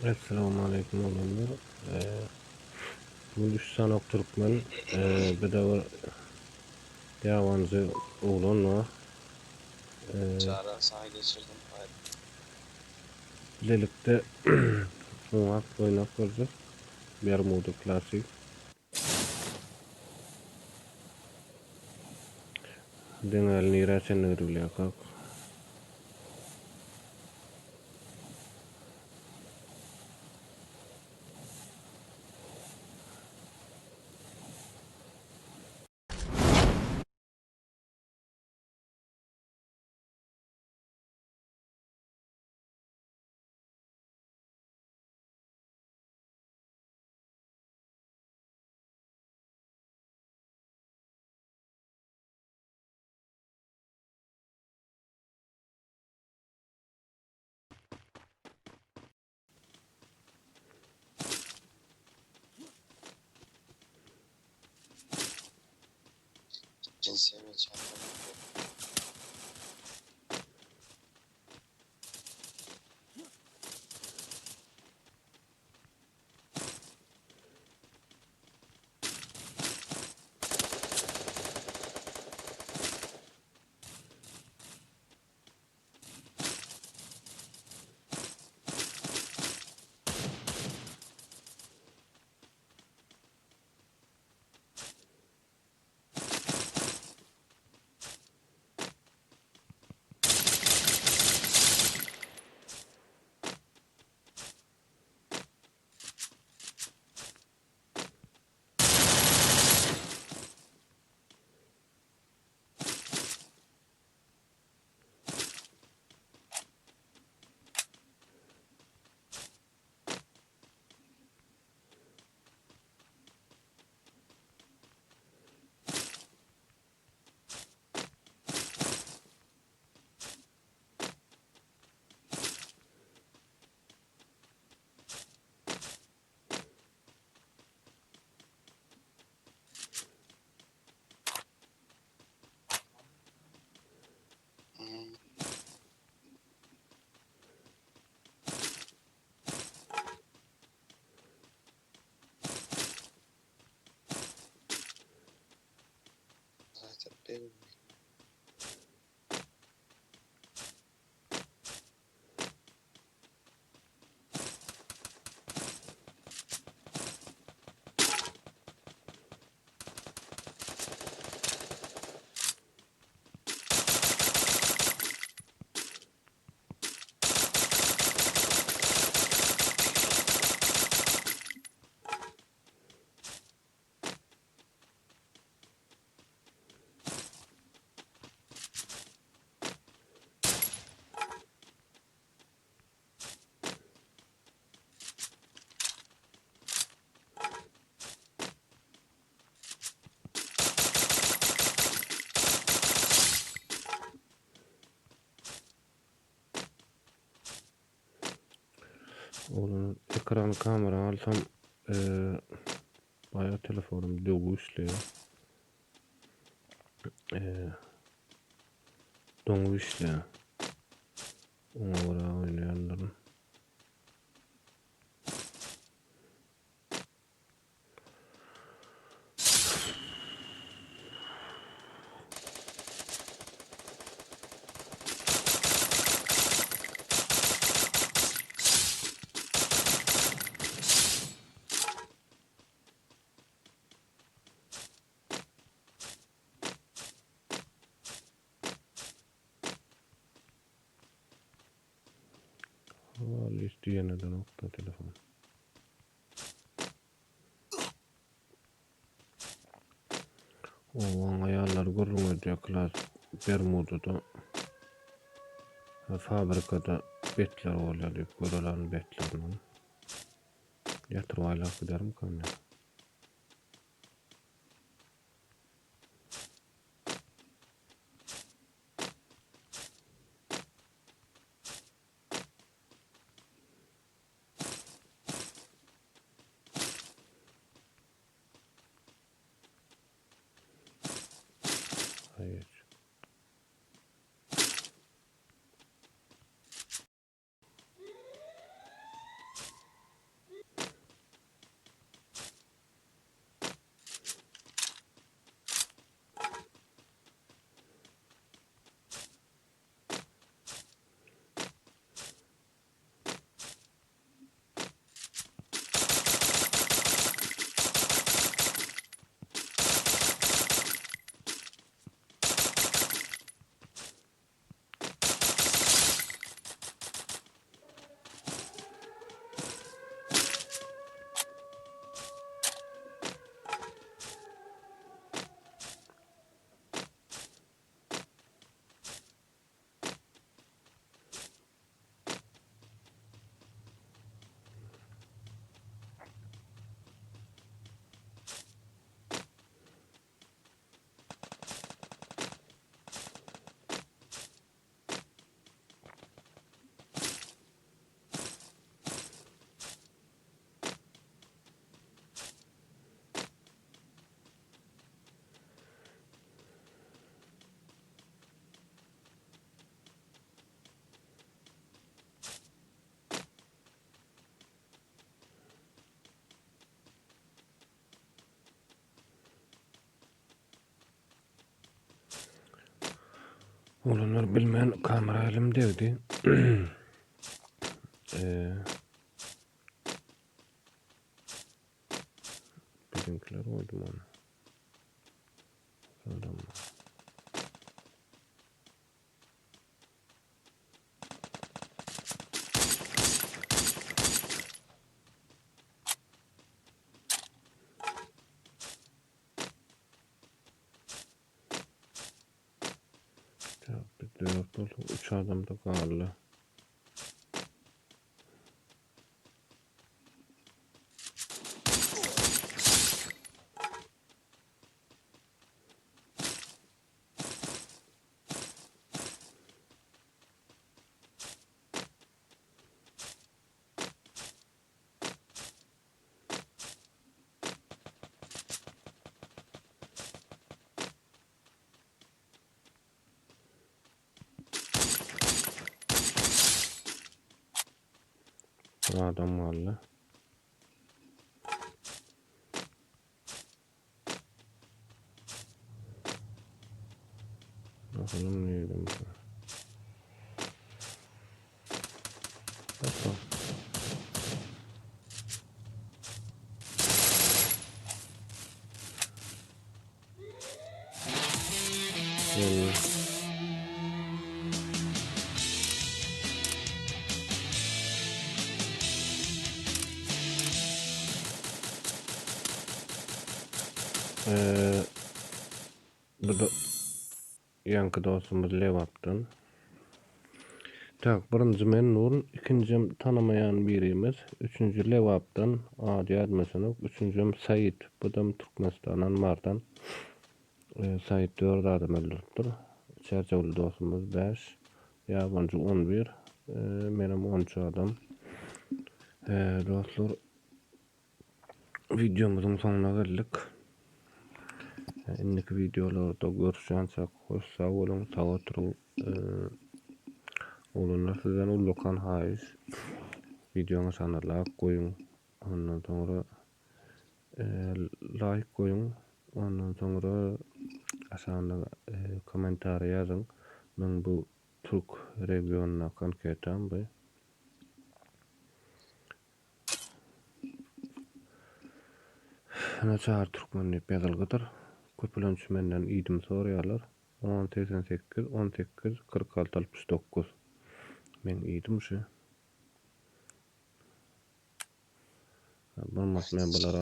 Essalamu aleýkum oglanlar. Bugün 3 sanok türkmen bir de bir ýabanjy oglan bar. Çara sana geçirdim. Bilelikde oňap oýnap görjek. Bermuda Classic. Deňäli nirä çenli gidibilýärkak. Cinsiye çarpalım. Hmm. Zaten benim. Oglan ekran kamera alsam baýa telefonym döwük işleýär. Doňup işleýär. Oňa görä oýnaýandyryn. Hal diýene nokta telefon. Owaň aýallary gürrüň edýär klas Bermudada fabrikada betler bolýar diýip görelen betlerini. Ýatyryp aýlap gidermikäm ýa? Hayır. Oglanlar bilmän kamera elim degdi. Eee Biziňkiler goýdum ony. Adam. Tak, bir dört oldu. Üç adam da galdy. Bir adam galdy. Bakalım neydi bu. Hoppa. Gel. Ee, bu da ýaňky dostumyz Lebapdan. Tak, birinji men Nurun, ikinjim tanamaýan birimiz, üçünji Lebapdan, ady ýadyma düşenok, üçünjim Said, budam Türkmenistandan, Mardan. Ee, Said 4 adam öldüripdir. Çärjewli dostumyz 5, ýabanjy 11, ee, menem 13 adam. Ee, dostlar, videomyzyň soňuna geldik. Indiki videolarda görüşýänçäk hoş sag boluň, sag oturyň. Ee, oglanlar sizden ullakan haýyş. Videoňa şana like goýuň. Ondan soňra e, like goýuň. Ondan soňra aşagynda e, kommentariýa ýazyň. Men bu Türk regionyndaky anketam bu. Ana Çary Türkmen diýip ýazylgydyr. Köplenç menden idim soraýarlar. 10 88 18 46 69. Meň idim şu. Bolmasa men bulara.